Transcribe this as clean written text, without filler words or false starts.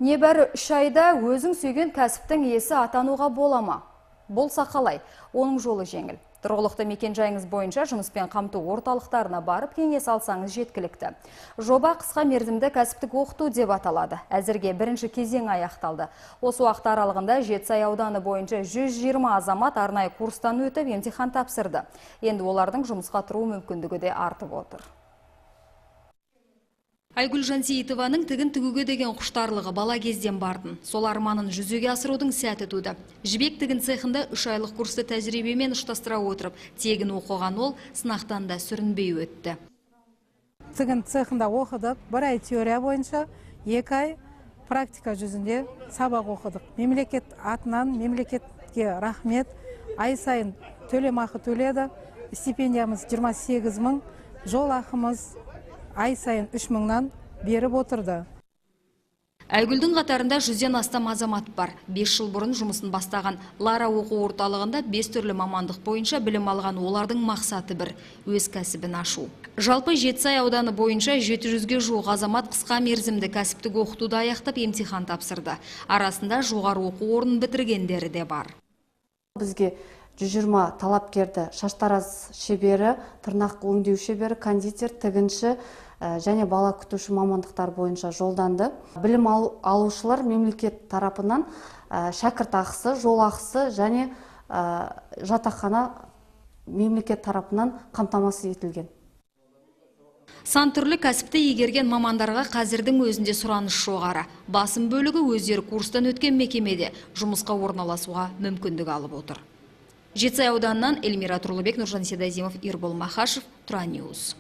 Небәрі 3 айда өзің сүйген кәсіптің иесі атануға бола ма? Болса қалай? Оның жолы жеңіл. Тұрғылықты мекен-жайыңыз бойынша жұмыспен қамту орталықтарына барып кеңес алсаңыз жеткілікті. Жоба қысқа мерзімді кәсіптік оқыту деп аталады. Әзірге бірінші кезең аяқталды. Осы уақыт аралығында Жетісай ауданы бойынша 120 азамат арнайы курстан өтіп емтихан тапсырды. Енді олардың жұмысқа тұру мүмкіндігі де артып отыр. Айгүл Жансейітованың тігін тігуге деген құштарлығы бала кезден бардын. Сол арманын жүзеге асырудың сәті туды. Жібек тігін цехында 3 айлық курсты тәжірибемен ұштастыра отырып, тегін оқыған ол сынақтан да сүрінбей өтті. Тігін цехында оқыдық, 1 ай теория бойынша, 2 ай практика жүзінде сабақ оқыдық. Мемлекет атынан мемлекетке рахмет, ай сайын төлемақы төледі, стипендиямыз 28 мың, жол ақымыз ай сайын 3 мыңнан беріп отырды. Айгүлдің қатарында 100-ден астам азамат бар. 5 жыл бұрын жұмысын бастаған Лара оқу орталығында 5 түрлі мамандық бойынша білім алған олардың мақсаты бір – өз кәсібін ашу. Жалпы Жетісай ауданы бойынша 700-ге жуық азамат қысқа мерзімді кәсіптік оқытуды аяқтап емтихан тапсырды. Арасында жоғары оқу орнын бітіргендері де бар. Бізге 120 талапкерді шаштараз шебері, тырнақ өңдеу шебері, кондитер, тігінші және бала күтуші мамандықтар бойынша жолданды. Білім алушылар мемлекет тарапынан шәкірт ақысы, жол ақысы және жатақхана мемлекет тарапынан қамтамасыз етілген. Сан түрлі кәсіпті игерген мамандарға қазірдің өзінде сұраныс жоғары. Басым бөлігі өздері курстан өткен мекемеде жұмысқа орналасуға мүмкіндік алып отыр. Жетісай ауданынан Эльмира Тұрлыбек, Нұржан Седазимов, Ербол Махашев, Тұра Ньюс.